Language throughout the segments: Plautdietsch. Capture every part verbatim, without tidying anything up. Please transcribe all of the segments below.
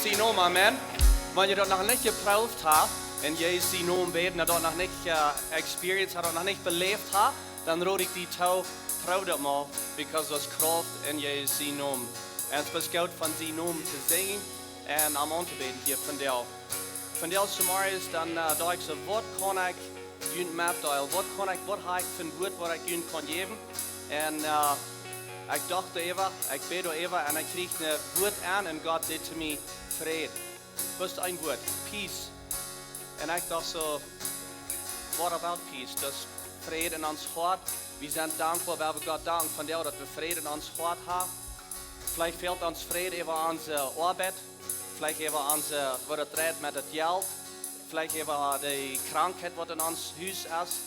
Sien Nomen, amen. Wan jie daut noch nich jeprooft ha, en Jesus sien Nomen bäden, un daut noch nich, äh, experience ha, daut noch nich beläft ha, dan rod ekj die too, proow daut mol, because daut es Krauft en Jesus sien Nomen. Un et es goot von sien Nomen to sinjen un am auntobäden hia vondoag. Vondoag zemorjes dan, äh, docht ekj soo, waut kaun ekj junt metdeelen? Waut kaun ekj, waut ha ekj fa een Wuat, waut ekj junt kaun jäwen? Un, äh, ekj docht doaräwa, ekj bäd doaräwa un ekj kjrieech een Wuat aun un Gott säd to mie: Fräd. Bloos een Wuat: peace. Un ekj docht soo: What about peace? Daut es Fräd en ons Hoat. Wie sent dankboa, wie haben Gott danken vondoag, daut wie Fräd en ons Hoat haben. Veleicht fält ons Fräd äwa onse Oabeit. Veleicht äwa onse, woo daut jeit met daut Jelt. Veleicht äwa de Krankheit, waut en ons Hus es.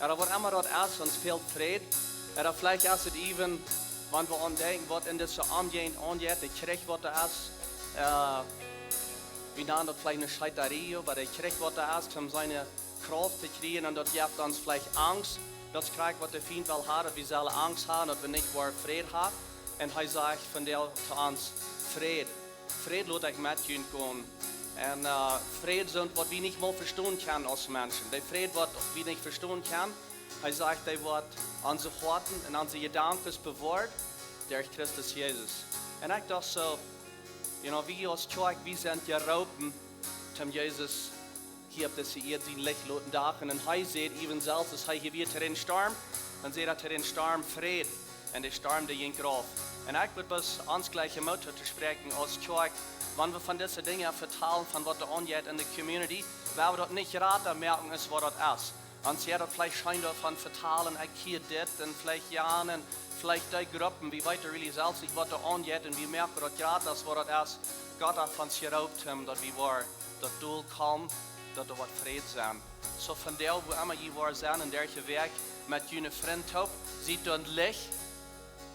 Ooda waut emma daut es, ons fält Fräd. Ooda veleicht es et even, wan wie aun denkjen, waut en dise Omjäajent aunjeit, de Kjrich, waut doa es. Äh, wie nanen daut veleicht eene Scheetarie, oba de Kjrich, waut doa es, om siene Krauft to kjrieen, un daut jeft ons veleicht Angst. Daut es krakjt, waut de Fient well haben, daut wie sellen Angst haben, daut wie nich woaren Fräd haben. Un hee sajcht vondoag to ons: Fräd. Fräd lot ekj met junt gonen. Un, äh, Fräd es waut wie nich mol vestonen kjennen aus Menschen. De Fräd, waut wie nich vestonen kjennen, hee sajcht, dee woat onse Hoaten un onse Jedanken bewoaren derch Christus Jesus. Un ekj docht soo, you know, wie aus Kjoakj, wie sent jeroopen, om Jesus hia opp dise Ieed sien Licht loten dagen. Un hee säd even selfst, aus hee hia wia to dän Storm, dan säd hee to dän Storm: Fräd. Un de Storm, dee jinkj rauf. Un ekj wull bloos ons jlikj Moot toospräakjen aus Kjoakj, wan wie von dise Dinja vetalen, von waut doa aunjeit en de community, wie woaren daut nich jrata moaken aus waut daut es. Ons jeit daut veleicht scheen doavon vetalen, ekj hia dit un veleicht jant un veleicht dee Gruppen, wie weeten really selfst nich, waut doa aunjeit, un wie moaken daut jrata aus waut daut es. Gott haft ons jeroopt, om daut wie woaren daut Dol komen, daut doa woat Fräd sennen. Soo vondoag, wua emma jie woaren sennen, en dise Wäakj, met june Frind toop, siet doa een Licht.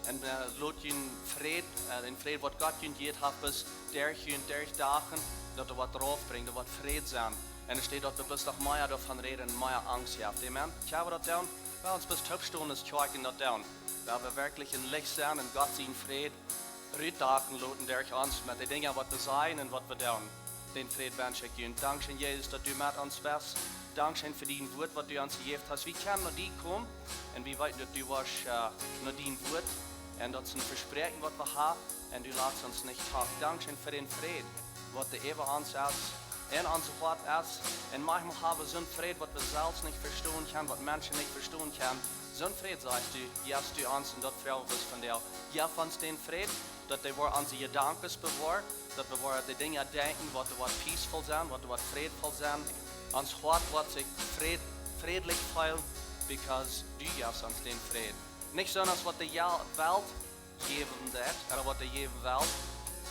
Un, äh, lot jun Fräd, äh, dän Fräd, waut Gott junt jejäft haft, bloos derch junt derchdachen, daut doa woat raufbrinjen, doa woat Fräd sennen. Un et steit, daut wie bloos noch mea doavon räden, mea Angst haben. Amen. Kjenn wie daut doonen? Lot ons bloos toop stonen aus Kjoakj un daut doonen. Lot wie werkjlich een Licht sennen un Gott sien Fräd rutdachen loten derch ons met de Dinja, waut wie sajen un waut wie doonen. Dän Fräd wensch ekj junt. Dankscheen, Jesus, daut du met ons best. Dankscheen fa dien Wuat, waut du ons jejäft hast. Wie kjennen no die komen un wie weeten, daut du woascht, äh, no dien Wuat. Un daut es een Vespräakjen, waut wie haben. Un du latst ons nich trigj. Dankscheen fa dän Fräd, waut doa äwa ons es, en ons Hoat es. Un maunchmol haben wie soon Fräd, waut wie selfst nich vestonen kjennen, waut Menschen nich vestonen kjennen. Soon Fräd, sajchst du, jefst du ons, un daut froag wie vondoag. Jeff ons dän Fräd, daut dee woat onse Jedanken bewoaren, daut wie woaren de Dinja denkjen, waut doa woat peaceful sennen, waut doa woat frädvoll sennen. Ons Hoat woat sikj fräd-, frädlich feelen, because du jefst ons dän Fräd. Nich soo aus waut de Ja-, Welt jäwen deit, ooda waut dee jäwen well.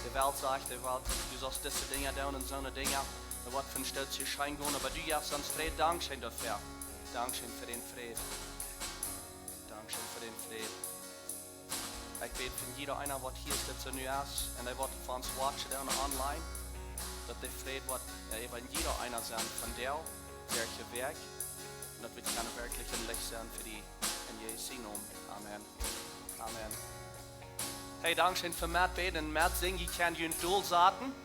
De Welt sajcht, de Welt, du saust dise Dinja doonen un soone Dinja. Daut woat von Stoot to Scheen gonen, oba du jefst ons Fräd, dankscheen doafäa. Dankscheen fa dän Fräd. Dankscheen fa dän Fräd. Ekj bäd fa jieda eena, waut hia es, daut soo nu es, un dee waut fa ons watchen doonen online, daut de Fräd woat, äh, äwa jieda eena sennen vondoag, derch de Wäakj, un daut wie kjennen werkjlich een Licht sennen fa die, en Jesus sien Nomen. Amen. Amen. Hey, dankscheen fa metbäden un metsinjen. Jie kjennen jun Dol saten,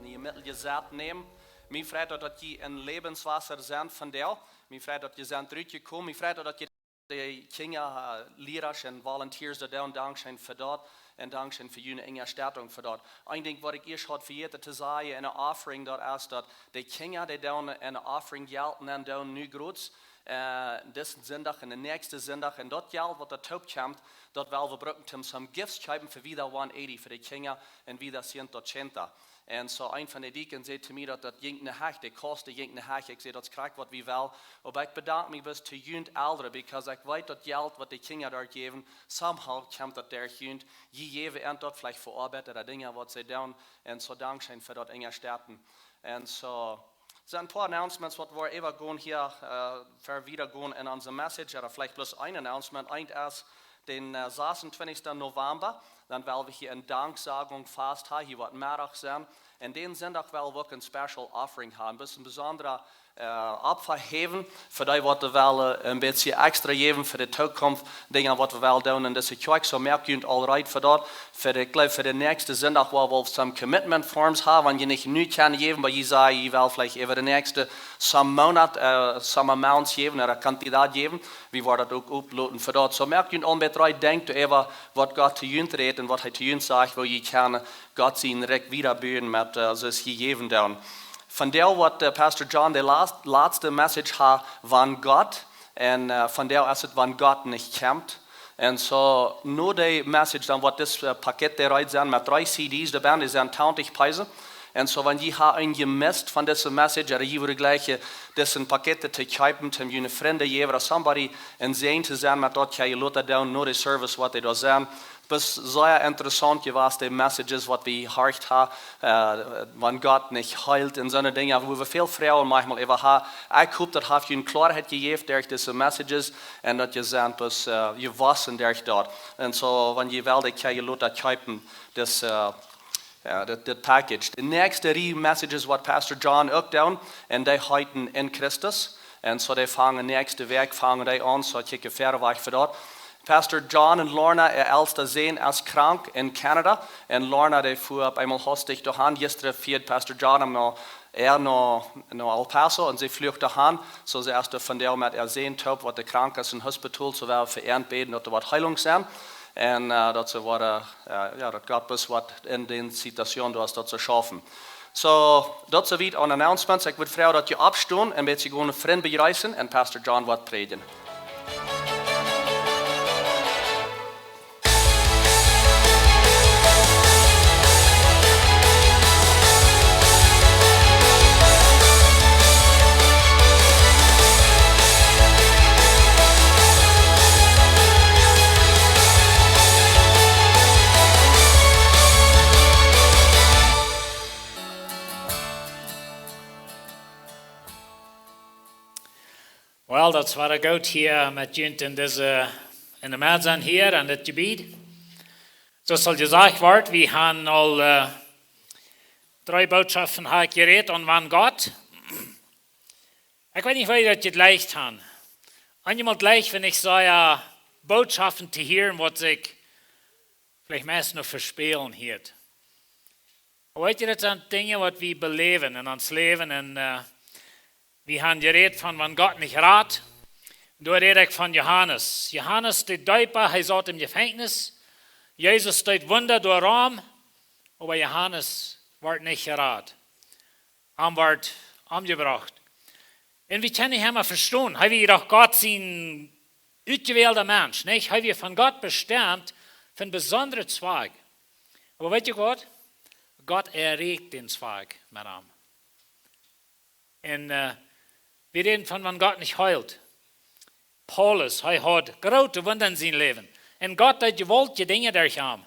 en jun Middel jesat nämen. Mie freit daut, daut jie en Läwenswota sent vondoag. Mie freit daut, jie sent trigj jekomen. Mie freit daut, daut jie de Kjinja, äh, Liera un Volunteers doa doonen, dankscheen fa daut. Un dankscheen fa june Unjastettunk fa daut. Een Dinkj, waut ekj ieescht haud vejäten to sajen, en de Offering, daut es daut de Kjinja, dee doonen en de Offering Jelt nenn doonen nu groz, äh, disen Sindach un de näakjste Sindach. Un daut Jelt, waut doa toop kjemt, daut well wie brucken, om some gifts kjeepen fa Vida one eighty, fa de Kjinja un Vida ciento ochenta. Un soo een von de Deacons säd to mie, daut daut jinkj nich, de Kosten jinkj nich. Ekj säd, daut es krakjt, waut wie wellen. Oba ekj bedank mie bloos to junt Elren, because ekj weet, daut Jelt, waut de Kjinja doa jäwen, somehow kjemt daut derch junt. Jie jäwen an daut veleicht fa Oabeit ooda Dinja, waut see doonen. Un soo, dankscheen fa daut Unjastetten. Un soo, sent een poa Announcements, waut wie äwagonen hia, äh, ver wieda gonen en onse Message, ooda veleicht bloos een Announcement. Eent es, dän, äh, sasuntwintichsten November, Dan well wie hia eene Danksagung fast haben, hia woat Meddach sennen. Un dän Sindach well wie uk eene special offering haben. Daut es een besondra, äh, Opfa jäwen fa dee, waut well, äh, een bät extra jäwen fa de Tookunft, Dinja, waut well doonen en dise Kjoakj. Soo moakt junt aul reed fa daut. Fa de, ekj jleew, fa de näakjste Sindach woa wie some commitment forms haben, wan jie nich nu kjennen jäwen, oba jie sajen, jie well veleicht äwa de näakjste some Moonat, äh, some amounts jäwen, ooda Quantität jäwen. Wie woaren daut uk uploaden fa daut. Soo moakt junt aul een bät reed, denkjt doaräwa, waut Gott to junt rät un waut hee to junt sajcht, woo jie kjennen Gott sien Rikj wieda buen met, äh, soo aus jie jäwen doonen. Vondoag woat, äh, Pastor John de last-, latste Message haben von Gott. Un, äh, vondoag es et, wan Gott nich kjemt. Un soo, no de Message, dan woat dit, äh, Paket doa reed sennen met dree C Ds doabie, dee sent twintich Peso. Un soo, wan jie haben eenen jemist von dise Message, ooda jie wudden jleichen, äh, dise Pakete to kjeepen, om june Frind, jie ooda somebody een Säajen to sennen met daut, jie loten doonen, no de Service, waut dee doa sent. Daut es sea interessaunt jewast, de Messages, waut wie jehieet haben, äh, wan Gott nich heelt un soone Dinja, wua wie väl Froagen maunchmol äwa haben. Ekj hop, daut haft junt Kloarheit jejäft derch dise Messages un daut jie sent, daut, äh, jewossen derch daut. Un soo, wan jie wellen, ekj kaun junt daut kjeepen, daut, äh, jo, dit, dit Package. De näakjste Rieej Messages woat Pastor John uk doonen, un dee heeten En Christus. Un soo, dee fangen näakjste Wäakj, fangen dee aun, soo ekj kjikj wieda wajch fa daut. Pastor John un Lorna, äa elsta Sän es krank en Canada. Un Lorna, dee fua opp eemol hastich doahan. Jistren fieed Pastor John am no, äa no, no El Paso un see fluach doahan. Soo, see es doa vondoag met äa Sän toop, waut doa krank es em Hospital, soo wie fa an bäden, daut doa woat Heelunk sennen. Un, äh, daut see woaren, äh, jo, daut Gott bloos woat en dee Situation, doa es daut to schaufen. Soo, daut soo wiet aun Announcements. Ekj wudd froagen, daut jie oppstonen un met sikj gonen Frind bejreessen un Pastor John woat prädjen. Well, daut wia goot hia met junt en dise, en de Maulen hia aun dit Jebied. Soo aus aul jesajcht wort, wie haben aul, äh, dree Botschoften ha ekj jerät aun wan Gott. Ekj weet nich, woo jie daut jlikjt haben. Eenjemol jlikjt, wan ekj soo, jo, Botschoften to hieren, waut sikj veleicht meist noch vespälen hieet. Oba weet jie, daut sent Dinja, waut wie beläwen en ons Läwen. Un, äh, wie haben jerät von, wan Gott nich rat. Doa räd ekj von Johanes. Johanes de Deepa, hee saut em Jefenkjnis. Jesus deed Wunda doaromm, oba Johanes wort nich jerat. Am wort omjebrocht. Un wie kjennen am vestonen. Hee wia doch Gott sien utjewälda Mensch, nich? Hee wia von Gott bestemt fa een besondra Zwakj. Oba weet jie waut? Gott erreicht dän Zwakj met am. Un, äh, wie räden von, wan Gott nich heelt. Paulus, hee haud groote Wunda en sien Läwen. Un Gott deed jewaultje Dinja derch am.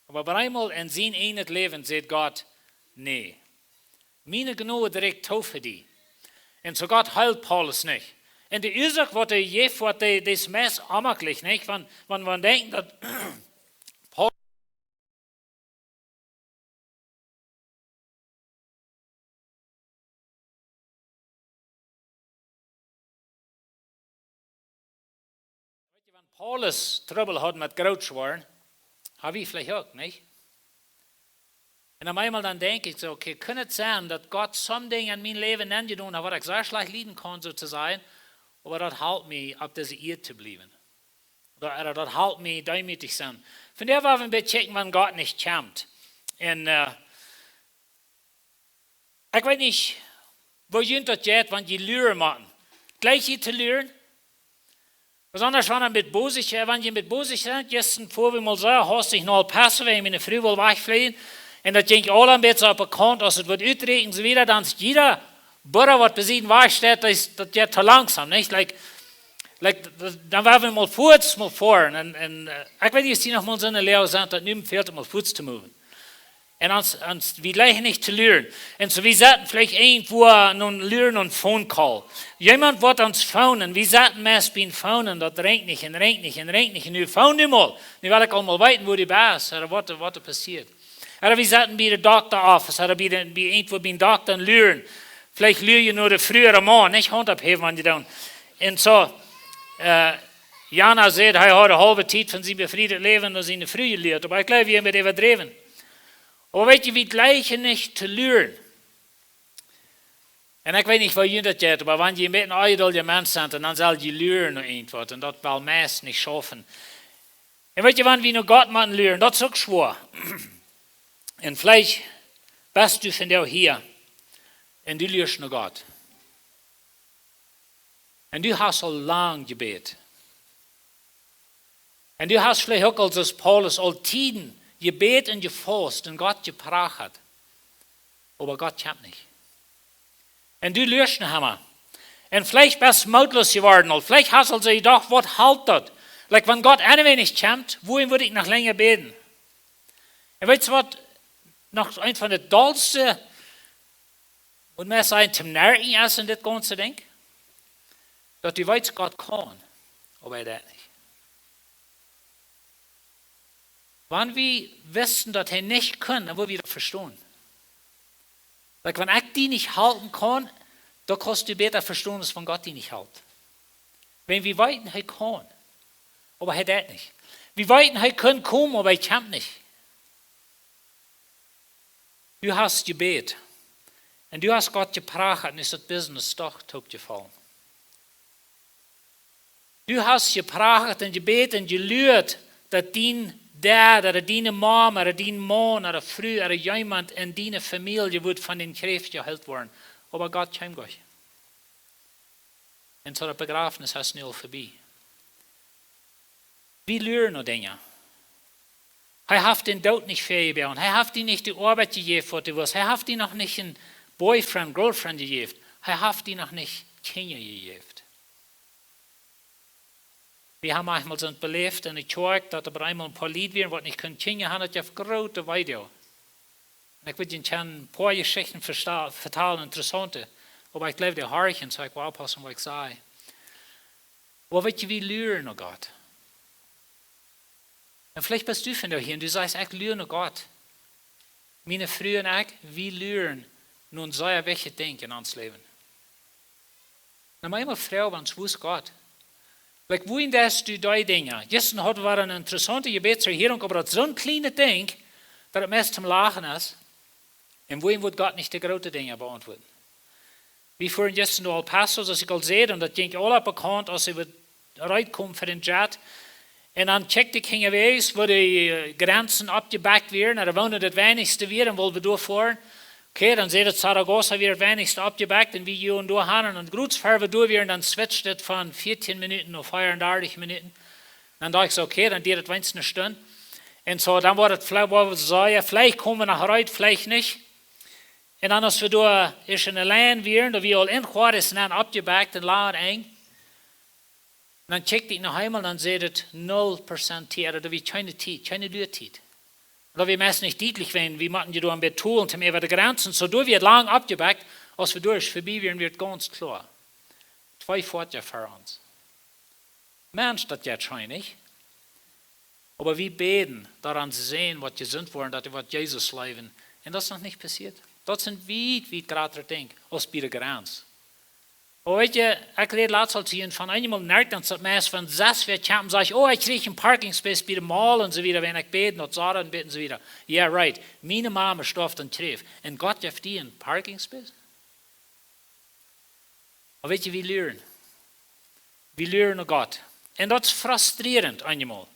Oba opp eemol en sien ieejnet Läwen sajcht Gott: "Nä. Miene Jnod rikjt too fa die." Un soo Gott heelt Paulus nich. Un de Uasoak, waut hee jeft, waut hee, dee es meist onjemakjlich, nich? Wan, wan, wan denkjen daut Paulus Weet jie, wan Paulus Trubbel haud met groot woaren, haud wie veleicht uk, nich? Un opp eemol dan denkj ekj soo, okay, kunn et sennen, daut Gott some Dinja en mien Läwen aunjedonen haft, waut ekj sea schlajcht lieden kaun, soo to sajen, oba daut halpt mie, opp dise Ieed to bliewen. Daut, daut halpt mie, deemootich sennen. Vondoag woa wie een bät kjikjen, wan Gott nich kjemt. Un, äh, ekj weet nich, woo junt daut jeit, wan jie luren motten. Jlikjt jie to luren? Besonda wan jie met bosich, äh, wan jie met bosich sent, jistren foaren wie mol soo hastich no El Paso, wiels miene Fru wull wajchfleajen. Un daut jinkj aul een bät opp de Kaunt, aus et wudd uträakjnen, soo wieda, dan es jieda Burra, waut bie sied wajchsteit, daut es, daut jeit too langsom, nich? Like, like, daut, dan woa wie mol fuaz mol foaren. Un, un, äh, ekj weet nich, aus jie noch mol soone Läajen sent, daut nu fält et mol fuaz to moven. Un ons, ons, wie jleichen nich to luren. Un soo, wie sitten veleicht irjentwua no luren, no een phone call. Jemaunt woat ons phonen. Wie sitten meist biem phonen, daut rinjt nich un rinjt nich un rinjt nich. Un nu phone du mol. Nu well ekj aul mol weeten, wua du best, ooda waut, waut passieet. Ooda wie sitten bie de Dokta Office, ooda bie de, bie irjentwua biem Dokta un luren. Veleicht lua jie no de Fru ooda Maun, nich Haunt opphäwen, wan jie doonen. Un soo, äh, Jana sajcht, hee haud de haulwe Tiet von sien befriedet Läwen no siene Fru jelieet. Oba ekj jleew, wie haben daut äwadräwen. Oba weetst du, wie jleichen nich to luren. Un ekj weet nich, woo junt daut jeit, oba wan jie een bät een onjeduldja Mensch sent, dan sell jie luren no irjentwaut. Un daut well meist nich schaufen. Un weetst du, wan wie no Gott motten luren, daut es uk schwoa. Un veleicht best du vondoag hia. Un du luascht no Gott. Un du hast aul lang jebät. Un du hast veleicht uk aul, soo aus Paulus, aul Tieden jebät un jefaust un Gott jeprachat. Oba Gott kjemt nich. Un du luascht no am. Un veleicht best du mootloos jeworden aul. Veleicht hast du aul soo jedocht, waut halpt daut? Like, wan Gott anyway nich kjemt, wuarom wudd ekj noch lenja bäden? Un weetst du waut noch eent von de dollste, waut mie sajen, toom nerkjen es en dit gaunze Dinkj? Daut du weetst, Gott kaun, oba hee deit nich. Wan wie wisten, daut hee nich kunn, dan wudd wie daut vestonen. Like, wan ekj die nich halpen kaun, dan kaust du bäta vestonen, aus wan Gott die nich halpt. Wan wie weeten, hee kaun, oba hee deit nich. Wie weeten, hee kunn komen, oba hee kjemt nich. Du hast jebät. Un du hast Gott jeprachat un es daut Business doch toopjefollen. Du hast jeprachat un jebät un jeluat, daut dien Dad, ooda diene Mama, ooda dien Maun, ooda Fru, ooda jemaunt en diene Famielje wudd von dän Kjräft jeheelt woaren. Oba Gott kjeem nich. Un soo daut Bejrafnis es nu aul verbie. Wie luren no Dinja. Hee haft dän Doot nich väajebungen. Hee haft die nich de Oabeit jejäft, waut du wullt. Hee haft die noch nich een Boyfriend, Girlfriend jejäft. Hee haft die noch nich Kjinja jejäft. Wie haben eemol soo beläft en de Kjoakj, daut doa eemol een poa Lied wieren, waut nich kunnen Kjinja haben, daut jeef groote Weedoag. Un ekj well junt een poa Jeschichten vesta-, vetalen, interessaunte. Oba ekj jleew, dee horchen, soo ekj well oppaussen, waut ekj saj. Oba weetst du, wie luren no Gott. Un veleicht best du vondoag hia un du sajchst, ekj lua no Gott. Miene Fru un ekj, wie luren no een sea wichtjet Dinkj en ons Läwen. Na, mau eemol froag, wan, wua es Gott? Like, wuarom deist du dee Dinja? Jistren hauden wie eene interessaunte Jebädsverhierunk, oba daut es soon kjlienet Dinkj, daut et meist toom lachen es. Un wuarom woat Gott nich de groote Dinja beauntwuaden? Wie fuaren jistren no El Paso, soo aus ekj aul säd, un daut jinkj aula bekaunt, aus wie rutkomen von dän Jet. Un dan kjikjt ekj hinjawäajes, woo de, äh, Grenzen oppjebakt wieren, un doa wond daut weinichste wia, un wull wie doa foaren. Okay, dan säd et, Zaragoza wia daut weinichste oppjebakt, un wie jinkjen doa han, un dan krakjt ver wie doa wieren, dan switcht et von vieetieen Minuten no veeaundartich Minuten. Dan docht ekj soo, okay, dan diat et weens eene Stund. Un soo, dan woat et, veleicht, woa wie sajen, veleicht komen wie noch rut, veleicht nich. Un dan, aus wie doa ieescht en de Lien wieren, doa wia aul een Kwoa es dan oppjebakt un lang enj. Dan kjikjt ekj noch eemol, dan säd et null Prozent Tiet, doa wia kjeene Tiet, kjeene Luatiet. Daut wia meist nich dietlich, wan wie motten je doa een bät tolen, toom äwa de Grenzen. Soo, doa wia et lang oppjebakt, aus wie doa ieescht verbie wieren, wia et gaunz kloa. Twee Foatieja ver ons. Mensch, daut jeit scheen, nich? Oba wie bäden, daut wie seenen, waut jesunt woaren, daut wie waut Jesus leewen. Un daut es noch nich passieet. Daut sent wiet, wiet jratre Dinja aus bie de Grenz. Oba weetst du, ekj räd latst aul hia von eemol nerkjt, daut meist von sas wia kjemt, sajcht, oh, ekj kjrieech een Parking Space bie de Mall un soo wieda, wan ekj bäd, daut soo un bäd un soo wieda. Yeah, right. Miene Mama storf aun Kjräft. Un Gott jeef die een Parking Space? Oba weetst du, wie luren. Wie luren no Gott. Un daut es frustrierend, eenjemol.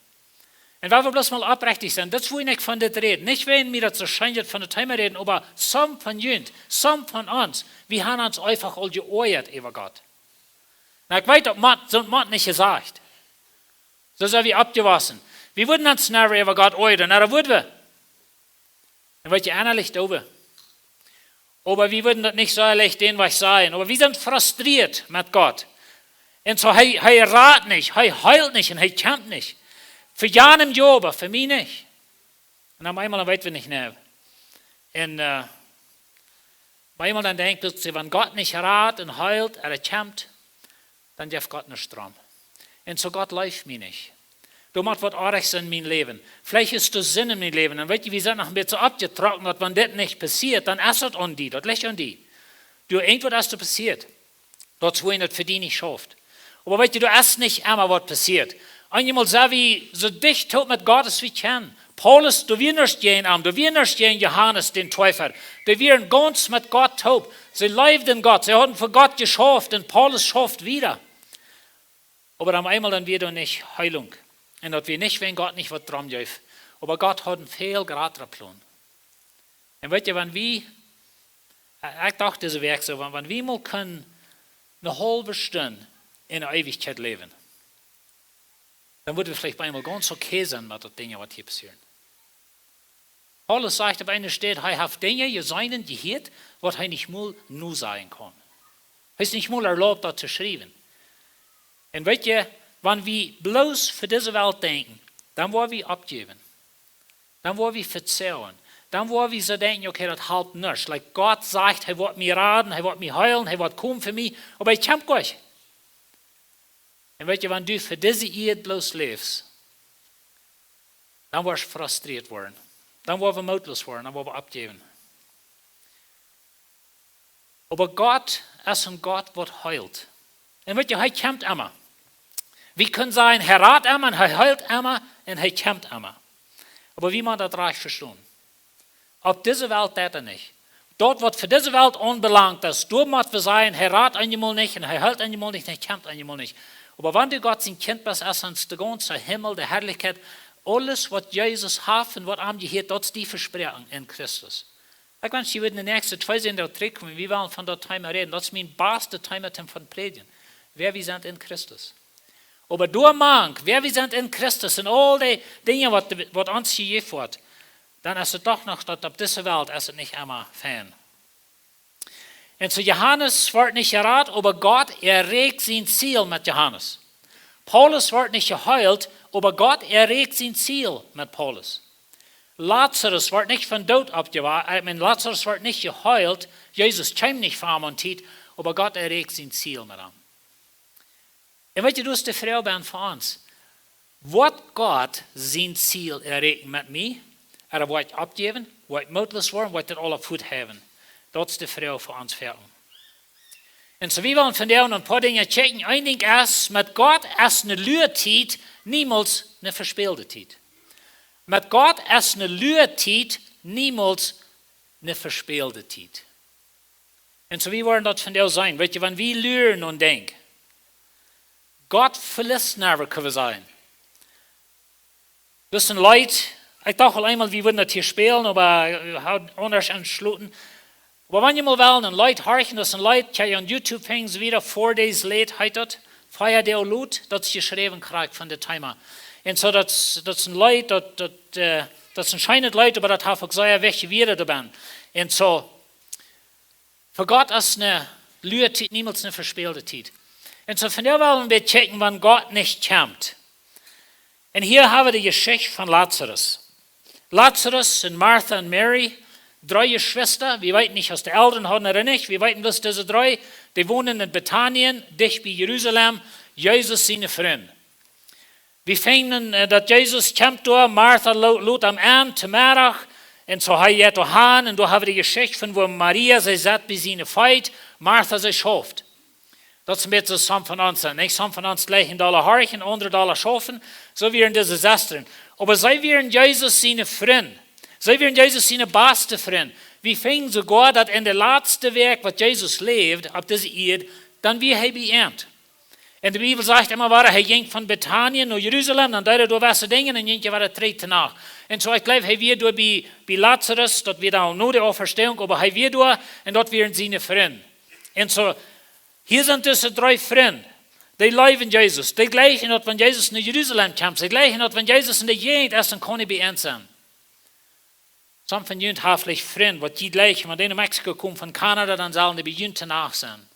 Un wan wie bloos mol oprechtich sent, daut es, wua ekj von dit räd. Nich wäajen mie daut soo scheen jeit von daut Thema räden, oba some von junt, some von ons, wie haben ons eefach aul jeoajat äwa Gott. Na, ekj weet, daut mott, soont mott nich jesajcht. Soo sent wie oppjewossen. Wie wudden ons never äwa Gott oajren, na, daut wudden wie. Un weetst du, ennalich doonen wie. Oba wie wudden daut nich soo leicht dän Wajch sajen. Oba wie sent frustrieet met Gott. Un soo, hee, hee rat nich, hee heelt nich un hee kjemt nich. Fa Jan un Job, fa mie nich. Un opp eemol dan weet wie nich mea. Un äh, wan eemol dan denkjt, daut see, wan Gott nich rat un heelt, ea kjemt, dan jeft Gott nuscht doarom. Un soo, Gott leeft mie nich. Doa mott waut oajch sennen en mien Läwen. Veleicht es doa Sind en mien Läwen. Un weetst, wie sent noch een bät oppjetrocken, daut wan dit nich passieet, dan es daut aun die. Daut licht aun die. Du, irjentwaut es doa passieet. Daut es, woo daut fa die nich schauft. Oba weetst, doa es nich emma waut passieet. Eenjemol sent wie soo dicht toop met Gott aus wie kjennen. Paulus, doa wia nuscht jäajen am, doa wia nuscht jäajen Johanes dän Deepa. Dee wieren gaunz met Gott toop. See leewden Gott, see hauden fa Gott jeschauft un Paulus schauft wieda. Oba dan eemol dan wia doa nich Heelunk. Un daut wia nich, wiels Gott nich waut doarom jeef. Oba Gott haud een väl jratren Plon. Un weetst, wan wie, äh, ekj docht dise Wäakj soo, wan, wan wie mol kunnen eene haulwe Stund en de Eewichkjeit läwen, dan wudden wie veleicht bie eemol gaunz okay sennen met daut Dinja, waut hia passieren. Paulus sajcht opp eene Städ, hee haft Dinja jeseenen un jehieet, waut hee nich mol nosajen kaun. Hee es nich mol erlaubt, daut to schriewen. Un weetst, wan wie bloos fa dise Welt denkjen, dan woa wie oppjäwen. Dan woa wie vezajen. Dan woa wie soo denkjen, okay, daut halpt nuscht. Like, Gott sajcht, hee woat mie raden, hee woat mie heelen, hee woat komen fa mie, oba hee kjemt nich. Un weetst, wan du fa dise Ieed bloos läfst, dan woascht frustrieet woaren. Dan woa wie mootloos woaren, dan woa wie oppjäwen. Oba Gott es een Gott, waut heelt. Un weetst, hee kjemt emma. Wie kjennen sajen, hee rat emma un hee heelt emma un hee kjemt emma. Oba wie motten daut rajcht vestonen. Opp dise Welt deit hee nich. Daut, waut fa dise Welt aunbelangt es, doa mott wie sajen, hee rat eenjemol nich un hee heelt eenjemol nich un hee kjemt eenjemol nich. Oba wan du Gott sien Kjint best, es ons de gaunze Himmel, de Harlichkjeit, aules, waut Jesus haft un waut am jehieet, daut es die vesproaken en Christus. Ekj wensch, jie wudden de näakjste twee Sindach trigjkomen, wie wellen von daut Thema räden. Daut es mien bastet Thema toom von prädjen. Wäa wie sent en Christus. Oba doamank, wäa wie sent en Christus un aul dee Dinja, waut, waut ons jejäft woat, dan es et doch noch, daut opp dise Welt es et nich emma fein. Un soo, Johanes woat nich jerat, oba Gott erreicht sien Ziel met Johanes. Paulus woat nich jeheelt, oba Gott erreicht sien Ziel met Paulus. Lazarus woat nich vom Doot oppjewakjt, ekj meen, Lazarus woat nich jeheelt, Jesus kjeem nich fa am aun Tiet, oba Gott erreicht sien Ziel met am. Un weetst, daut es de Froag fa ons. Woat Gott sien Ziel erreichen met mie? Ooda woa ekj oppjäwen? Woa ekj mootloos woaren? Woa ekj daut aula fuat haben? Daut es de Froag fa ons Läwen. Un soo, wie wellen vondoag een poa Dinja checken. Een Dinkj es, met Gott es eene lue Tiet niemols eene vespälde Tiet. Met Gott es eene lue Tiet niemols eene vespälde Tiet. Un soo, wie woaren daut vondoag seenen. Weetst, wan wie luren un denkjen, Gott veliest never, kjenn wie sajen. Daut es een Leet, ekj docht aul eemol, wie wudden daut hia spälen, oba, äh, haud aundasch entschloten. Oba wan jie mol wellen een Leet horchen, daut es een Leet, kjenn jie aun YouTube finjen, soo wieda, Four Days Late heet daut. Vea Doag Lot, daut es jeschräwen krakjt von dit Thema. Un soo, daut, daut es een Leet, daut, daut, äh, daut es een scheenet Leet, oba daut haft uk sea wichtje Wieed doabie. Un soo, fa Gott es eene lue Tiet niemols eene vespälde Tiet. Un soo, vondoag wellen wie checken, wan Gott nich kjemt. Un hia hab wie de Jeschicht von Lazarus. Lazarus un Martha un Mary, dree Jeschwista, wie weeten nich, aus dee Elren hauden ooda nich, wie weeten bloos, dise dree, dee wonden en Betanien, dicht bie Jerusalem, Jesus siene Frind. Wie finjen, äh, daut Jesus kjemt doa, Martha lo-, lot am aun to Meddach, un soo hee jeit doa han, un doa hab wie de Jeschicht von, woo Maria, see sat bie siene Feet, Martha, see schauft. Daut es een bät soo, some von ons sent, nich? Some von ons jlikjen dolla horchen, aundre dolla schaufen, soo wieren dise Sestren. Oba see wieren Jesus siene Frind. See wieren Jesus siene baste Frind. Wie finjen soogoa, daut en de latste Wäakj, waut Jesus läwd opp dise Ieed, dan wia hee bie an. Un de Bibel sajcht emma wada, hee jinkj von Betanien no Jerusalem, dan deed hee doa waut Dinja un jinkj wada trigj to Nacht. Un soo, ekj jleew, hee wia doa bie, bie Lazarus, daut wia dan no de Auferstehung, oba hee wia doa un daut wieren siene Frind. Un soo, hia sent dise dree Frind, dee leewen Jesus, dee jlikjen daut, wan Jesus no Jerusalem kjemt, dee jlikjen daut, wan Jesus en de Jäajent es, dan kaun hee bie an sennen. Some von junt haben veleicht Frind, waut jie jlikjen, wan dee no Mexiko komen von Kanada, dan sellen dee bie junt to Nacht sennen.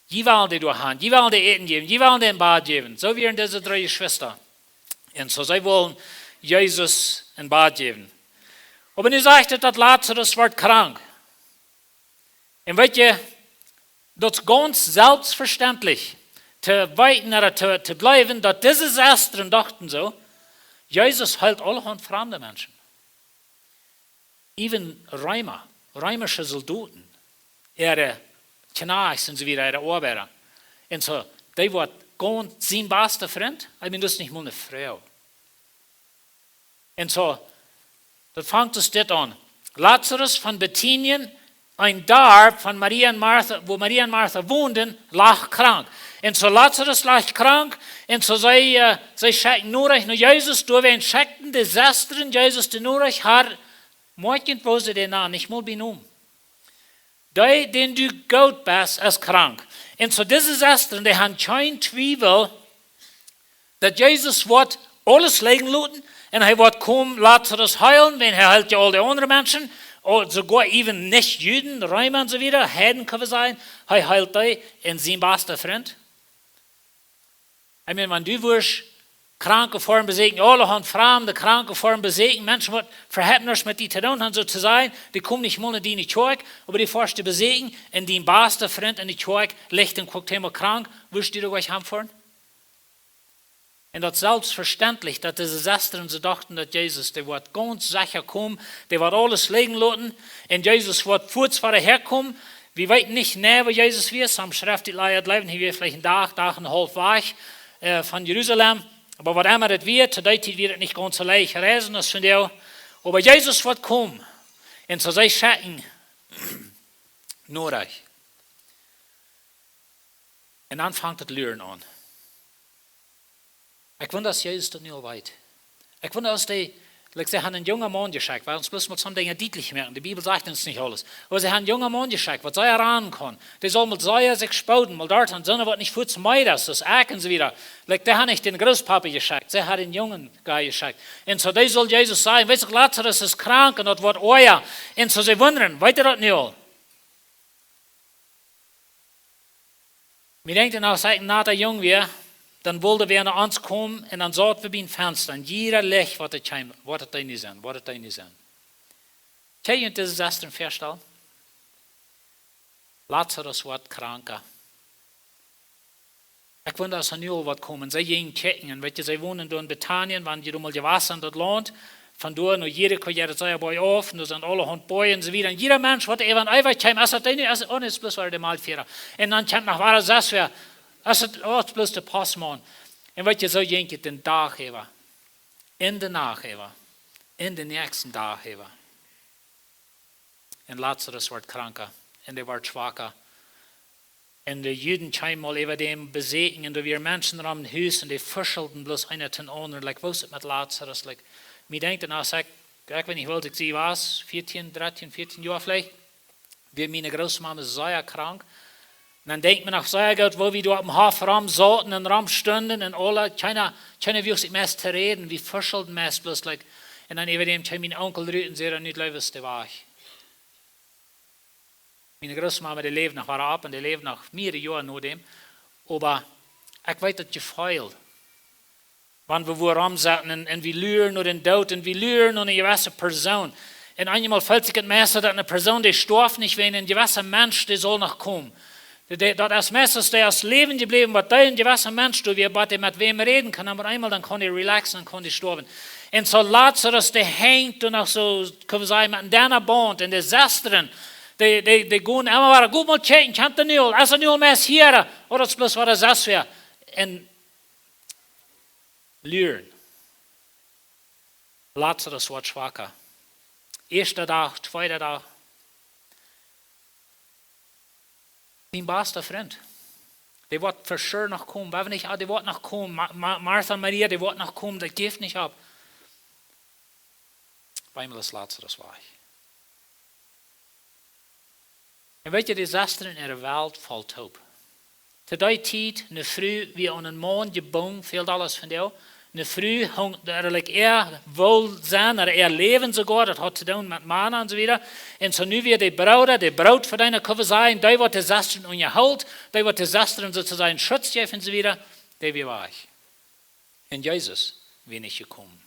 Jie wellen dee doa han, jie wellen dee Äten jäwen, jie wellen dee een Bad jäwen. Soo wieren dise dree Jeschwista. Un soo, see wullen Jesus een Bad jäwen. Oba nu sajcht et, daut Lazarus wort krank. Un weet jie, daut es gaunz selfstvestentlich to weeten, ooda to, to jleewen, daut dise Sestren dochten soo: Jesus heelt aulahaunt framde Menschen. Even Reema, reemische Soldoten, äare Kjnajchts un soo wieda, äare Oabeida. Un soo, dee wort gaunz sien basta Frint. I mean, daut es nich mol ne Froag. Un soo, daut fangt soo dit aun. Lazarus von Bethanien, een Darp von Maria un Martha, wua Maria un Martha wonden, lach krank. Un soo Lazarus lach krank, un soo see, äh, see schekjten Norecht no Jesus, doawäajen schekjten de Sestren Jesus de Norecht: Herr, moakjt, woo see dän Namen nich mol bie Nomen. Dee, dän du goot best, es krank. Un soo dise Sestren, dee han kjeen Twiewel, daut Jesus woat aules lijen loten un hee woat komen Lazarus heelen, wiels hee heelt jo aul de aundre Menschen, aul soogoa even Nich-Juden, Reema un soo wieda, Heiden kjenn wie sajen, hee heelt dee, un sien basta Frint. I mean, wan du woascht Kranke foaren beseakjen, aulahaunt framde Kranke foaren beseakjen, Menschen waut äwahaupt nuscht met die to doonen han, soo to sajen, dee komen nich mol no diene Kjoakj, oba dee foascht du beseakjen, un dien basta Frint enne Kjoakj licht un kjikjt emol krank, woascht du doa nich han foaren? Un daut es selfstvestentlich, daut dise Sestren soo dochten, daut Jesus, dee woat gaunz secha komen, dee woat aules lijen loten, un Jesus woat fuaz wada häakomen. Wie weeten nich jeneiw, wua Jesus wia. Some Schreftleeja jleewen, hee wia veleicht een Dach, Dach un een haulf wajch, äh, von Jerusalem. Oba waut emma daut wia, to dee Tiet wia et nich gaunz soo leicht reisen aus vondoag. Oba Jesus woat komen. Un soo see schekjten Norecht. Un dan fangt daut Luren aun. Ekj wunda, aus Jesus daut nu aul weet. Ekj wunda, aus dee, like, see han een jungen Maun jeschekjt, well ons bloos mol some Dinja dietlich moaken. De Bibel sajcht ons nich aules. Oba see han een jungen Maun jeschekjt, waut see erranen kaun. Dee saul mol sea sikj spooden, mol doa aun, sonda waut nich fuaz meed es, daut es ekj un soo wieda. Like, dee han nich dän Grootpapa jeschekjt, see han dän Jungen jeschekjt. Un soo, dee saul Jesus sajen: Weetst du, Lazarus es krank un daut woat oaja. Un soo, see wundren, weet hee daut nu aul? Mie denkjt, aus ekj een nata Jung wia, dan wull wie no ons komen un dan saut wie bie een Fensta. Un jieda Licht, waut et kjeem, woat et dee nu sennen, woat et dee nu sennen. Kjenn jie dise Sestren väastalen? Lazarus woat kranka. Ekj wunda, aus hee nu aul woat komen. See jinjen kjikjen. Un weetst du, see wonden doa en Bethanien, wan jie doa mol jewast sent, daut Launt. Von doa no Jericho, jo, daut es sea boajchauf, un doa sent aulahaunt Boajen un soo wieda. Un jieda Mensch, waut äwa, äwa kjeem, es daut dee nu, es, oh nä, es bloos wada de Maltfiera. Un dan kjemt noch wada sest wäa, es daut, oh, es bloos de Postmaun. Un weetst du, soo jinkj et dän Dach äwa. Un de Nacht äwa. Un dän näakjsten Dach äwa. Un Lazarus woat kranka. Un dee woat schwaka. Un de Juden kjeemen mol äwa däm beseakjen, un doa wieren Menschen rom daut Hus, un dee fuschelden bloos eena dän aundren, like, woo es et met Lazarus? Like, mie denkjt et, aus ekj, ekj weet nich, woo oolt ekj sie, wia vieetieen, dartieen, vieetieen Joa veleicht, wia miene Grootmama sea krank. Un dan denkjt mie noch sea goot, woo wie doa oppem Hoff rom sauten un rom stunden un aule, kjeena, kjeena wuag sikj mea to räden, wie fuschelden meist bloos, like, un dan äwa däm kjeem mien Onkel rut un säd: Nu läwst du wajch. Miene Grootmama, dee läwd noch, wia opp un dee läwd noch mearere Joa no däm. Oba ekj weet daut Jefeel, wan wie wua rom sauten un, un wie luren no dän Doot un wie luren no eene jewesse Persoon. Un eenjemol felt sikj et meist, daut eene Persoon, dee stoaft nich, wiels een jewessa Mensch, dee saul noch komen. Dee, dee, daut es meist, dee es läwen jebläwen, waut dee een jewessa Mensch doa wia, waut dee met wäm räden kaun, oba eemol dan kaun dee relaxen, dan kaun dee stoawen. Un soo Lazarus, dee henjt doa noch soo, kjenn wie sajen, met een dennen Baunt. Un de Sestren, dee, dee, dee gonen emma wada: Go mol kjikjen, kjemt hee nu aul, es hee nu aul meist hia, ooda es bloos wada sest wäa. Un luren. Lazarus woat schwaka. Ieeschte Dach, tweede Dach. Dien basta Frint. Dee woat for sure noch komen. Wie haben nich, ah, dee woat noch komen. Ma-, Ma-, Martha un Maria, dee woat noch komen. Daut jeft nich opp. Bie mie es Lazarus wajch. Un weetst du, de Sestren äare Welt foll toop. To dee Tiet, eene Fru wia aun eenen Maun jebungen, väl Dollasch von dee. Eene Fru hunk, doa, like, äa Wohlsein, ooda äa Läwen soogoa, daut haud to doonen met Mana un soo wieda. Un soo nu wia de Brooda, de Brootvedeena, kjenn wie sajen, dee waut de Sestren unjahilt, dee waut de Sestren soo to sajen Schutz jeef un soo wieda, dee wia wajch. Un Jesus wia nich jekomen.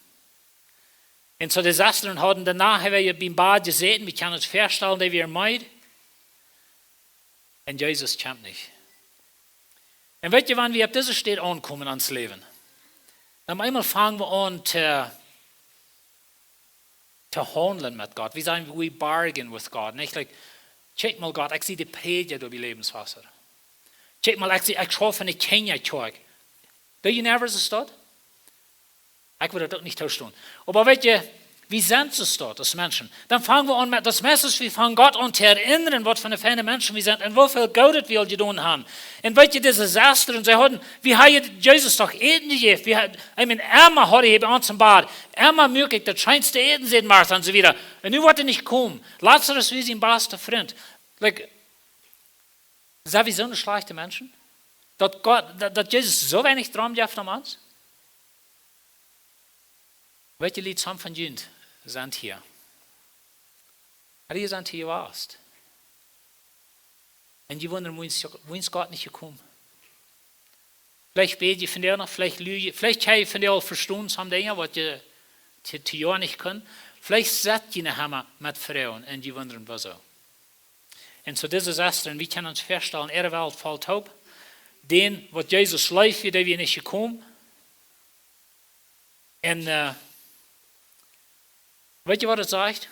Un soo de Sestren hauden doano, hee wia biem Bad jesäten, wie kjennen ons väastalen, dee wia meed. Un Jesus kjemt nich. Un weet jie, wan wie opp dise Städ aunkomen en ons Läwen, dan eemol fang wie aun to, to haundlen met Gott. Wie sajen, we bargain with God. Nich? Like, kjikj mol Gott, ekj sie de Prädja doa bie Läwenswota. Kjikj mol, ekj sie, ekj schauf enne Kjinjakjoakj. Do you never see daut? Ekj well daut uk nich toostonen. Oba weet jie, wie sent soo aus Menschen. Dan fang wie aun met, daut meist es, wie fangen Gott aun to erinnern, waut fa feine Menschen wie sent un woo väl Goodet wie aul jedonen haben. Un weet jie, dise Sestren, see hauden, wie hauden Jesus doch Äten jejäft. Wie hauden, I mean, emma haud hee bie ons em Bad. Emma muak ekj daut scheenste Äten, säd Martha un soo wieda. Un nu woat hee nich komen. Lazarus wia sien basta Frint. Like, sent wie soone schlajchte Menschen? Daut Gott, daut, daut Jesus soo weinich Droom jeft aun ons? Weet jie, Lied, some von junt sent hia. Jie sent hia jewast. Un jie wundren, wuarom es, wuarom es Gott nich jekomen? Veleicht bäd jie vondoag noch, veleicht lüa jie, veleicht kjenn jie vondoag aul vestonen, some Dinja, waut jie to, to Joa nich kunnen. Veleicht sett jie noch emma met Froagen un jie wundren, wuarom. Un soo dise Sestren, wie kjennen ons väastalen, äare Welt foll toop. Dän, waut Jesus leeft, wia, dee wia nich jekomen. Un, äh, weet jie, waut et sajcht?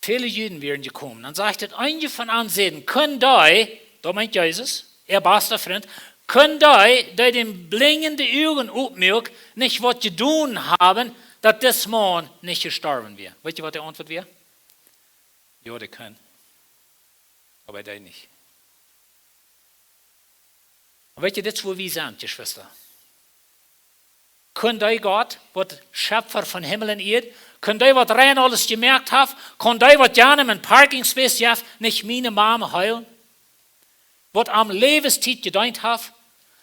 Väle Juden wieren jekomen. Dan sajcht et, eenje von an säden: "Kunn dee," daut meent Jesus, äa basta Frint, "kunn dee, dee dän Blinjen de Uagen opmuak, nich waut jedonen haben, daut dis Maun nich jestorwen wia?" Weet jie, waut de Auntwuat wia? Jo, dee kunn. Oba hee deed nich. Un weet jie, dit es, wua wie sent, Jeschwista. Kunn dee Gott, waut Schepfa von Himmel un Ieed, kunn dee, waut rein aules jemoakt haft, kunn dee, waut jane een Parking Space jeft, nich miene Mame heelen? Waut am Läwenstiet jedeent haft,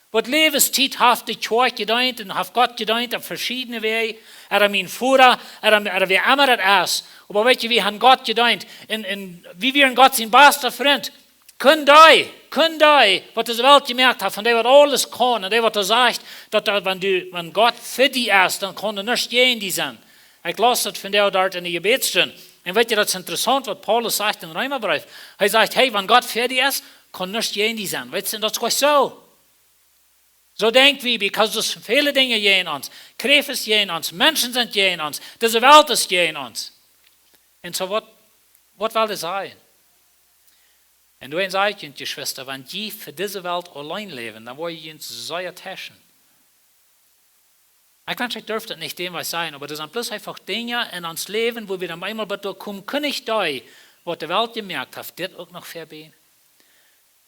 waut Läwenstiet haft de Kjoakj jedeent un haft Gott jedeent opp veschiedne Wäaj, ooda mien Voda, ooda, ooda wäa emma daut es. Oba weet jie, wie haben Gott jedeent. Un, un wie wieren Gott sien basta Frint. Kunn dee, kunn dee, waut dise Welt jemoakt haft, von dee, waut aules kaun, un dee, waut doa sajcht, daut, daut wan du, wan Gott fa die es, dan kaun doa nuscht jäajen die sennen. Ekj laus daut vondoag doa enne Jebädsstund. Un weet jie, daut es interessaunt, waut Paulus sajcht em Reemabreef. Hee sajcht: "Hey, wan Gott fa die es, kaun nuscht jäajen die sennen." Weet jie, un daut es jlikj soo. Soo denkj wie, because doa sent väle Dinja jäajen ons. Kjräft es jäajen ons, Menschen sent jäajen ons, dise Welt es jäajen ons. Un soo waut, waut well dee sajen? Un doaromm saj ekj junt, Jeschwista, wan jie fa dise Welt auleen läwen, dan woa jie junt sea teschen. Ekj wensch, ekj durf daut nich däm waut sajen, oba doa sent bloos eefach Dinja en ons Läwen, wua wie dan eemol bat doa komen, kunn nich dee, waut de Welt jemoakt haft, dit uk noch vebäden?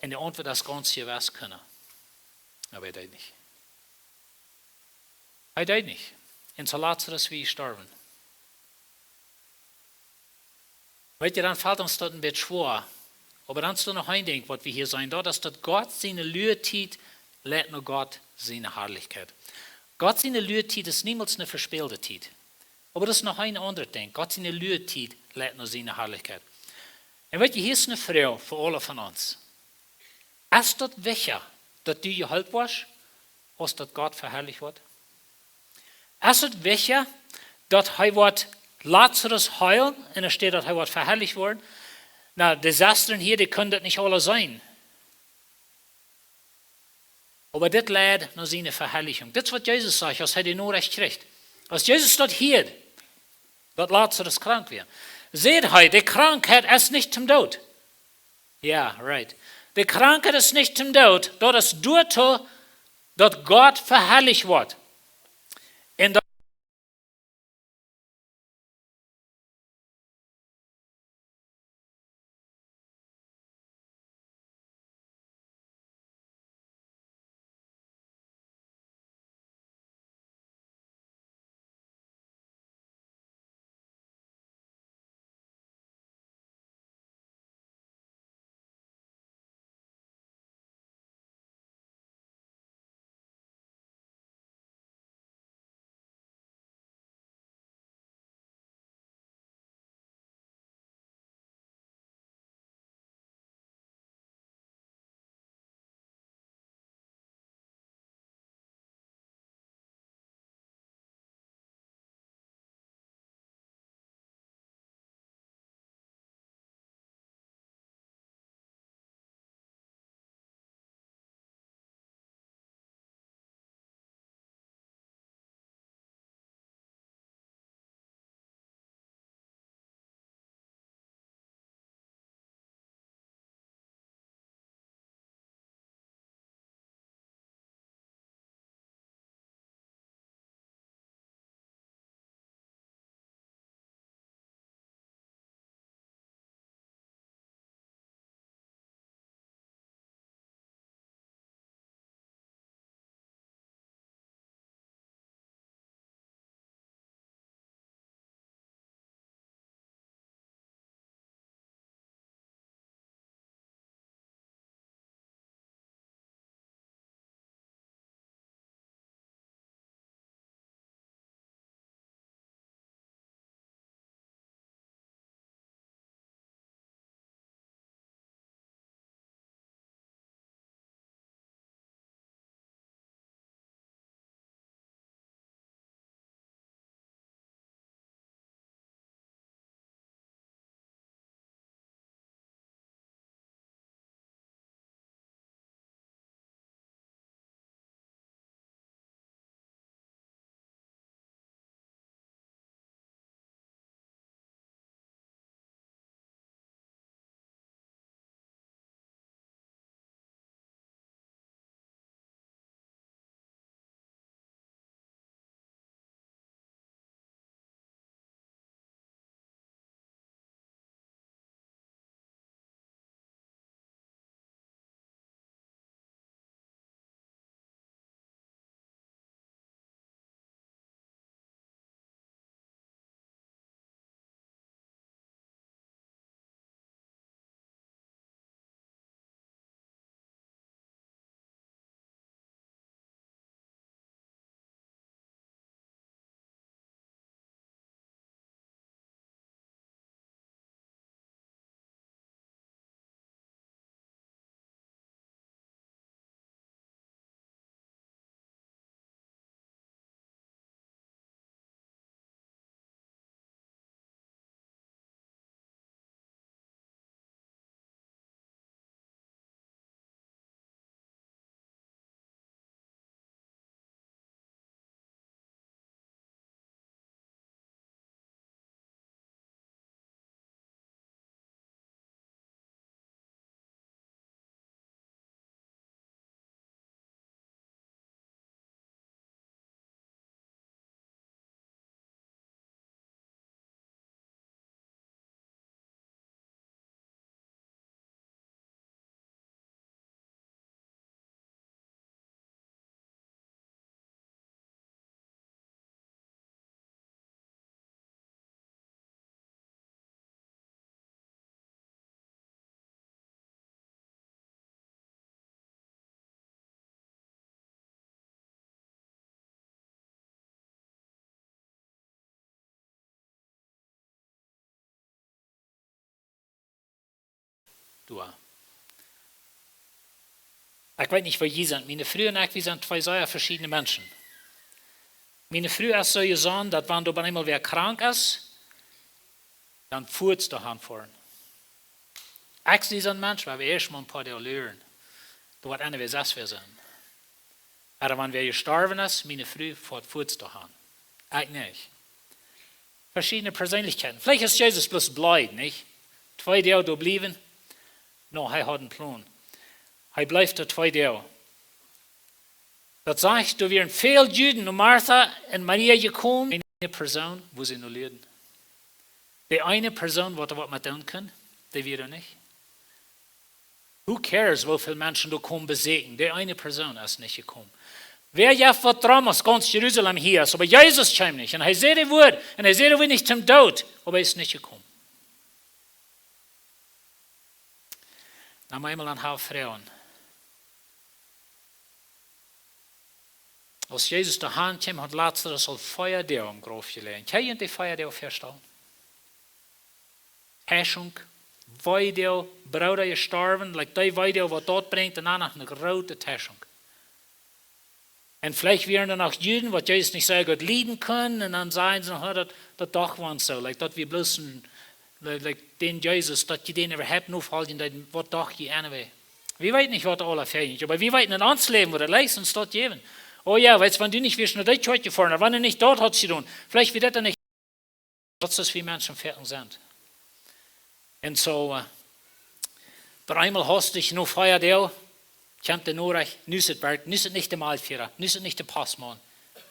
Un de Auntwuat es gaunz jewess: Kunn hee. Oba hee deed nich. Hee deed nich. Un soo Lazarus wia jestorwen. Weet jie, dan felt ons daut een bät schwoa. Oba dan es doa noch een Dinkj, waut wie hia seenen. Daut es, daut Gott siene Luatiet leit no Gott siene Harlichkjeit. Gott siene Luatiet es niemols eene vespälte Tiet. Oba daut es noch een aundret Dinkj. Gott siene Luatiet leit no siene Harlichkjeit. Un weet jie, hia es eene Froag fa aule von ons. Es daut wichtja, daut du jeheelt woascht, aus daut Gott veharlicht woat? Es et wichtja, daut hee woat Lazarus heelen, enne Städ daut hee woat veharlicht woaren? Na, de Sestren hia, dee kunnen daut nich aula seenen. Oba dit leid no siene Veharlichunk. Dit es, waut Jesus sajcht, aus hee de Norecht kjrieech. Aus Jesus daut hieed, daut Lazarus krank wia, säd hee: "De Krankheit es nich toom Doot." Jo, right. De Krankheit es nich toom Doot, daut es doatoo, daut Gott veharlicht woat. Un daut doa. Ekj weet nich, woo jie sent. Miene Fru un ekj, wie sent twee sea veschiedne Menschen. Miene Fru es soo jesonnen, daut wan doa bie eemol wäa krank es, dan fuaz doa han foaren. Ekj sie soon Mensch, wua wie ieescht mol een poa Doag luaren. Doa woat eena wäa sest wäa sennen. Oba wan wäa jestorwen es, miene Fru foat fuaz doa han. Ekj nich. Veschiedne Perseenlichkjeiten. Veleicht es Jesus bloos bleed, nich? Twee Doag doa bliewen. No, hee haud een Plon. Hee bleef doa twee Doag. Daut sajcht, doa wieren väl Juden no Martha un Maria jekomen. Eene Persoon, wua see no luaden. Dee eene Persoon, waut doa waut met doonen kunn, dee wia doa nich. Who cares, woo väl Menschen doa komen besieekjen? Dee eene Persoon es nich jekomen. Wäa jeft waut Dramas, gaunz Jerusalem hia es, oba Jesus kjeem nich. Un hee säd daut Wuat, un hee säd daut Wuat nich toom Doot, oba hee es nich jekomen. Na, mau eemol aun Hof froagen. Aus Jesus doa han kjeem, haud Lazarus aul vea Doag em Grauf jeläajen. Kjenn jie die vea Doag väastalen? Teischunk, Wee Doag, Brooda jestorwen, like dee Wee Doag waut daut brinjt, un dan noch eene groote Teischunk. Un veleicht wieren doa noch Juden, waut Jesus nich sea goot lieden kunnen, un dan säden see noch, "Oh, daut, daut doch wia soo, like, daut wia bloos een, like, like, dän Jesus, daut jie dän äwahaupt nofoljen deeden, waut doch jie anyway?" Wie weeten nich, waut doa aula väajinj, oba wie weeten, en ons Läwen woat et leicht ons daut jäwen. Oh jo, weetst, wan du nich wieescht no dee Kjoakj jefoaren, wan du nich daut haudst jedonen, veleicht wia daut dan nich. Daut es, woo wie Menschen foaken sent. Un soo, äh, opp eemol hast du no vea Doag, kjemt de Norecht, nu es et Welt, nu es et nich de Maulfiera, nu es et nich de Postmaun,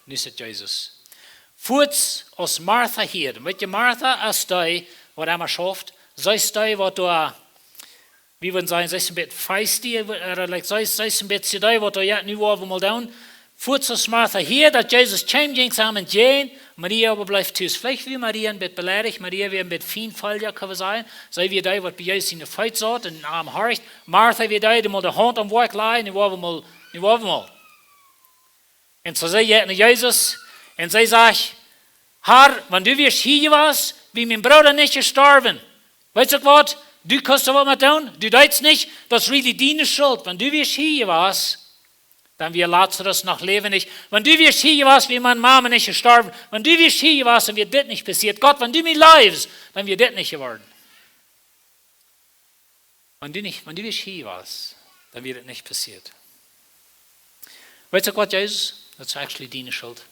nu es et Jesus. Fuaz aus Martha hieed, un weetst, Martha es dee, waut emma schauft, see es dee, waut doa, wie wudden sajen, see es een bät feisty, äh, like, see es, see es een bät dee, waut doa, jo, nu woa wie mol doonen. Fuaz aus Martha hieed, daut Jesus kjeem, jinkj see am entjäajen, Maria oba bleef tus. Veleicht wia Maria een bät beleidicht, Maria wia een bät fieeja, kjenn wie sajen. See wia dee, waut bie Jesus siene Feet saut un am horcht. Martha wia dee, dee mol de Haunt aum Woakj läd, nu woa wie mol, nu woa wie mol. Un soo säd see no Jesus, un see säd: "Herr, wan du wieescht hia jewast, wia mien Brooda nich jestorwen." Weetst du waut? Du kaust doa waut met doonen, du deetst nich, daut es really diene Schult. Wan du wieescht hia jewast, dan wia Lazarus noch läwendich. Wan du wieescht hia jewast, wia miene Mame nich jestorwen. Wan du wieescht hia jewast, dan wia dit nich passieet. Gott, wan du mie leefst, dan wia dit nich jeworden. Wan du nich, wan du nich hia wieescht, dan wia et nich passieet. Weetst du waut, Jesus? Daut es actually diene Schult.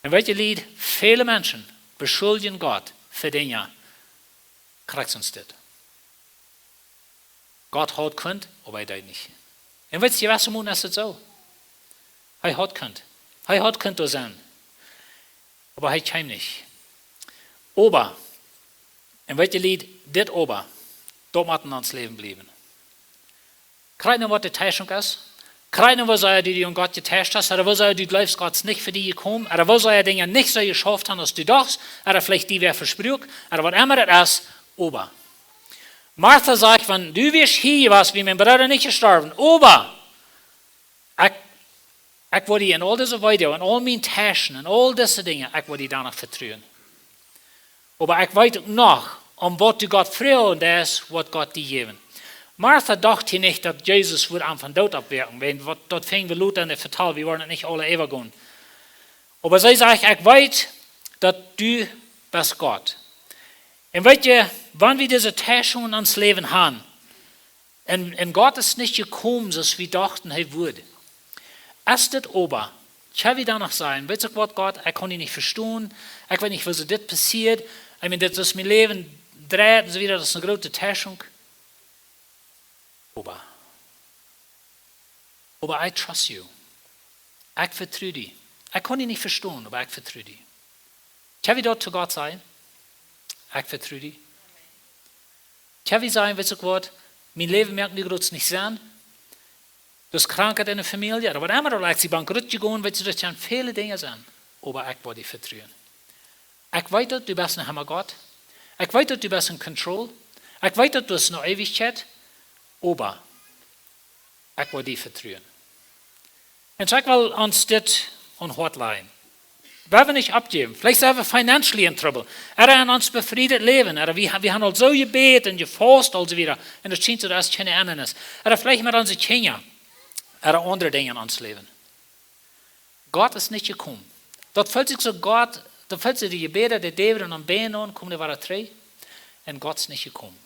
Un weetst du, Lied, väle Menschen beschuljen Gott fa Dinja, krakjt soo aus dit. Gott haud kunt, oba hee deed nich. Un weetst du, jewesse Moten es et soo. Hee haud kunt. Hee haud kunt doa sennen. Oba hee kjeem nich. Oba, un weetst du, Lied, dit oba, daut mott en ons Läwen bliewen. Krakjt no waut de Teischunk es, krakjt no woo sea du die aun Gott jeteischt hast, ooda woo sea du jleefst, Gott es nich fa die jekomen, ooda woo sea Dinja nich soo jeschauft haben, aus du dochst, ooda veleicht die wäa vesproak, ooda waut emma et es, oba. Martha sajcht: "Wan du wieescht hia jewast, wia mien Brooda nich jestorwen, oba." Ekj, ekj wudd die en aul dise Wee Doag, en aul miene Testen, en aul dise Dinja, ekj wudd die doano vetruen. Oba ekj weet uk noch, om waut du Gott froagen deist, woat Gott die jäwen. Martha docht hia nich, daut Jesus wudd am vom Doot oppwakjen, wiels waut, daut finj wie lota en de Vetal, wie woaren et nich aula äwagonen. Oba see sajcht: "Ekj weet, daut du best Gott." Un weetst du, wan wie dise Testungen en ons Läwen haben, un, un Gott es nich jekomen, soo aus wie dochten, hee wudd. Es dit oba, kjenn wie dan noch sajen: "Weetst du waut, Gott, ekj kaun die nich vestonen, ekj weet nich, woo soo dit passieet, ekj meen, dit es mien Läwen, dreit un soo wieda, daut es eene groote Teischunk. Oba, oba I trust you. Ekj vetru die. Ekj kaun die nich vestonen, oba ekj vetru die." Kjenn wie daut to Gott sajen? Ekj vetru die. Kjenn wie sajen: "Weetst du waut, mien Läwen moakt nu groots nich Senn. Daut es Krankheit en de Famielje, ooda waut emma, ooda ekj sie bankrott jegonen, weetst du, daut kjennen väle Dinja sennen. Oba ekj woa die vetruen. Ekj weet, daut du best noch emma Gott. Ekj weet, daut du best en control. Ekj weet, daut du best en Eewichkjeit. Oba ekj woa die vetruen." Un soo ekj well ons dit aun daut Hoat lajen. Wie haben nicht abgegeben. Vielleicht sind wir financially in trouble. Oder in ons befriedet Läwen. Oder wie, wie haben also gebet und gefaust und so weiter. Und es scheint so, dass keine Ende ist. Oder vielleicht mit unseren Kindern. Oder andere Dinge in ons Läwen. Gott ist nicht gekommen. Daut felt sikj soo, Gott, daut felt sikj, de Jebäde, dee David un am Been un, komen dee wada trigj. Un Gott ist nicht gekommen.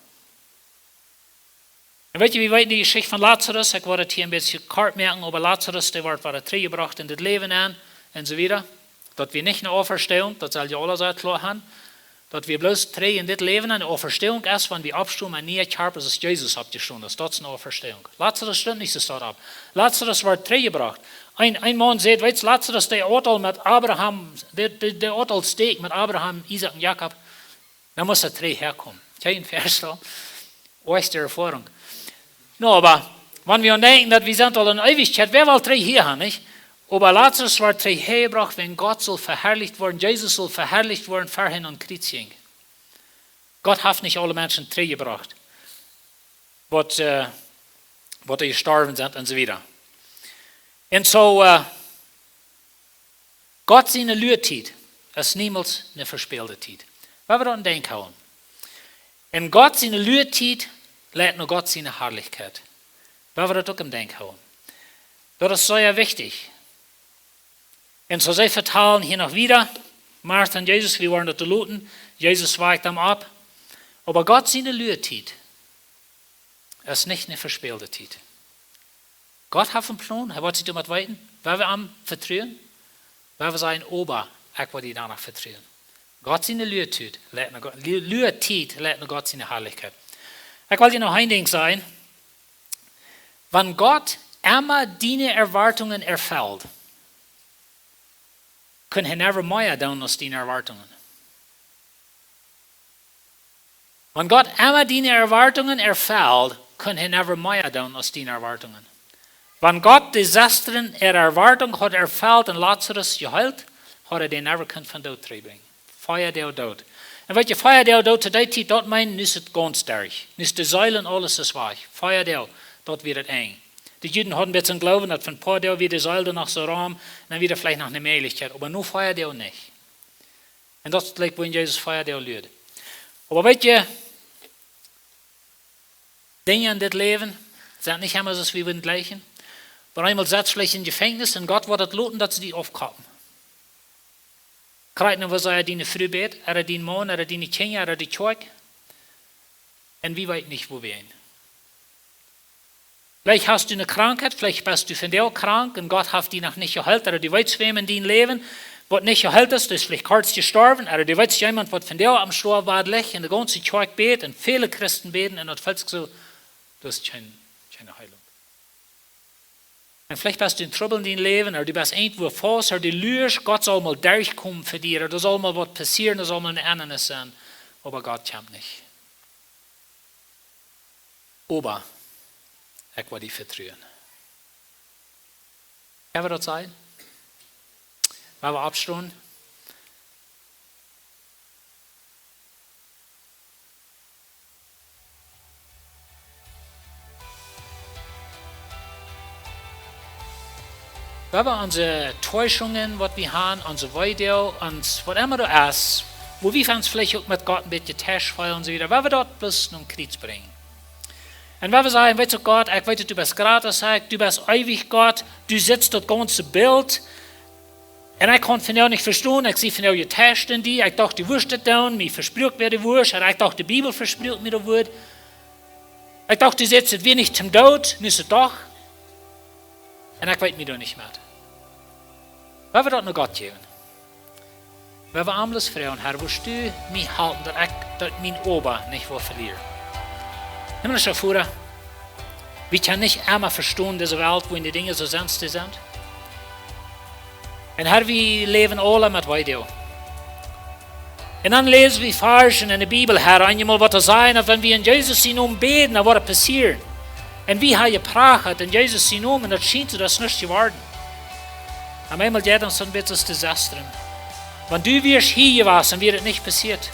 Un weet jie, wie weeten de Jeschicht von Lazarus? Ekj woa daut hia een bät kort moaken, oba Lazarus, dee woat wada trigjjebrocht en dit Läwen aun un soo wieda. Daut wia nich eene Auferstehung, daut sell jie aule sea kloa haben. Daut wia bloos trigj en dit Läwen. Eene Auferstehung es, wan wie oppstonen, een niea Kjarpa, soo aus Jesus oppjestonen es. Daut es eene Auferstehung. Lazarus stunt nich soo stoakj opp. Lazarus woat trigjjebrocht. Een, een Maun sajcht, weetst, Lazarus, dee ault aul met Abraham, dee, dee, dee ault aul Steak met Abraham, Isaak un Jakob. Dan mott hee trigj häakomen. Kjeen Verstal. Oajchste Erfoarunk. No, oba wan wie aun denkjen, daut wie sent aul en Eewichkjeit, wäa well trigj hia gonen, nich? Oba Lazarus woat trigj häajebrocht, wan Gott saul veharlicht woaren, Jesus saul veharlicht woaren, ver hee aum Kjriez jinkj. Gott haft nich aule Menschen trigjjebrocht, waut, äh, waut jestorwen sent un soo wieda. Un soo, äh, Gott siene Luatiet es niemols eene vespälte Tiet. Wie woaren daut em Denkj hoolen. Un Gott siene Luatiet leit no Gott siene Harlichkjeit. Wie woaren daut uk em Denkj hoolen. Daut es sea wichtich. Un soo see vetalen hia noch wieda, Martha un Jesus, wie woaren daut loten. Jesus wajcht am opp. Oba Gott siene Luatiet es nich eene vespälte Tiet. Gott haft een Plon, hee woat sikj doamet weeten, wan wie am vetruen, wan wie sajen, oba ekj woa die doano vetruen. Gott siene Luatiet leit no Gott, Lu-, Luatiet leit no Gott siene Harlichkjeit. Ekj well die noch een Dinkj sajen. Wan Gott emma diene Erwartungen erfelt, kunn hee never mea doonen aus diene Erwartungen. Wan Gott emma diene Erwartungen erfelt, kunn hee never mea doonen aus diene Erwartungen. Wan Gott de Sestren äare Erwartung haud erfelt un Lazarus jeheelt, haud hee dän never kunt von doot trigjbrinjen. Vea Doag doot. Un weetst, vea Doag doot, to dee Tiet, daut meent, nu es et gaunz derch. Nu es de Seel un aules es wajch. Vea Doag, daut wia daut Enj. De Juden hauden een bät Gloowen, daut von een poa Doag wia de Seel noch soo rom, dan wia veleicht noch eene Mäajlichkjeit, oba nu vea Doag nich. Un daut es jlikj, wua Jesus vea Doag luat. Oba weetst, Dinja en dit Läwen sent nich emma soo aus wie wudden jlikjen. Oba eemol sitst veleicht em Jefenkjnis un Gott woat et loten, daut see die aufkoppen. Krakjt nu, woo sea diene Fru bät, ooda dien Maun, ooda diene Kjinja, ooda de Kjoakj. Un wie weeten nich, wua wie sent. Veleicht hast du eene Krankheit, veleicht best du vondoag krank un Gott haft die noch nich jeheelt, ooda du weetst wäm en dien Läwen, waut nich jeheelt es, dee es veleicht kort jestorwen, ooda du weetst wäm, waut vondoag aum Stoaw licht un de gaunze Kjoakj bät un väle Christen bäden un daut felt sikj soo, du hast kjeene, kjeene Heilung. Un veleicht best du en Trubbel en dien Läwen, ooda du best irjentwua faust, ooda du luascht, Gott saul mol derchkomen fa die, ooda doa saul mol waut passieren, doa saul mol een Endanis sennen, oba Gott kjemt nich. Oba ekj woa die vetruen. Kjenn wie daut sajen? Woa wie oppstonen? Woa wie onse Täuschungen, waut wie haben, onse Weedoag, ons, waut emma daut es, wua wie ons veleicht uk met Gott een bät jetäuscht feelen un soo wieda, woa wie daut bloos nom Kjriez brinjen. Un woa wie sajen, weetst du, Gott, ekj weet, daut du best jrata aus ekj, du best eewich, Gott, du sitst daut gaunze Bilt. Un ekj kaun vondoag nich vestonen, ekj sie vondoag jetäuscht en die, ekj docht, du wurscht et doonen, mie vespruak wäa du wurscht, un ekj docht, de Bibel vespruak mie daut Wuat. Ekj docht, du sätst, et wia nich toom Doot, nu es et doch. Un ekj weet mie doa nich met. Woa wie daut no Gott jäwen? Woa wie am bloos froagen, Herr, wurscht du mie halpen, daut ekj, daut mien Oba nich woa velieren? Himmlischa Voda, wie kjennen nich emma vestonen dise Welt, woo de Dinja soo sent, dee sent. Un Herr, wie läwen aule met Weedoag. Un dan läsen wie Varschen en de Bibel, Herr, eenjemol waut doa sajcht, daut wan wie en Jesus sienen Nomen bäden, dan woat et passieren. Un wie haben jeprachat en Jesus sienen Nomen, daut schient soo, daut es nuscht jeworden. Oba eemol jeit ons een bät aus de Sestren. Wan du wieescht hia jewast, dan wia et nich passieet.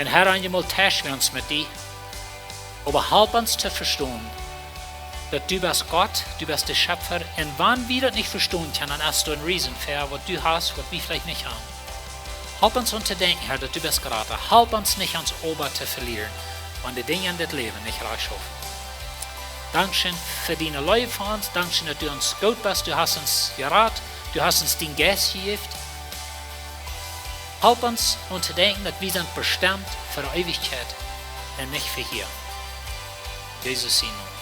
Un Herr, eenjemol täuschen wie ons met die. Oba halp ons to vestonen, daut du best Gott, du best de Schepfa. Un wan wie daut nich vestonen kjennen, dan es doa een reason fa waut du hast, waut wie veleicht nich han. Halp ons aun to denkjen, Herr, daut du best jrata. Halp ons nich ons Oba to velieren, wan de Dinja en dit Läwen nich rajcht schaufen. Dankscheen fa diene Leew fa ons. Dankscheen, daut du ons goot best. Du hast ons jerat. Du hast ons dien Jeist jejäft. Halp ons aun to denkjen, daut wie sent bestemt fa de Eewichkjeit un nich fa hia. Jesus sien Nomen.